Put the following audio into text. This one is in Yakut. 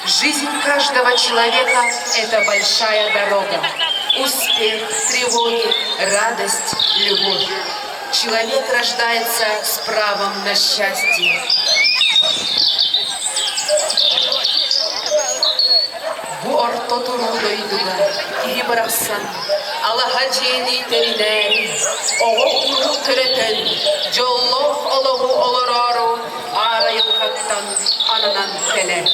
Жизнь каждого человека – это большая дорога. Успех, тревоги, радость, любовь. Человек рождается с правом на счастье. Бу орто туруу дойдуга киһи барахсан алаһа дьиэни тэринээри, оҕо-уруу төрөтөн, дьоллоох олоҕу олороору аар айылҕаттан ананан кэлэр.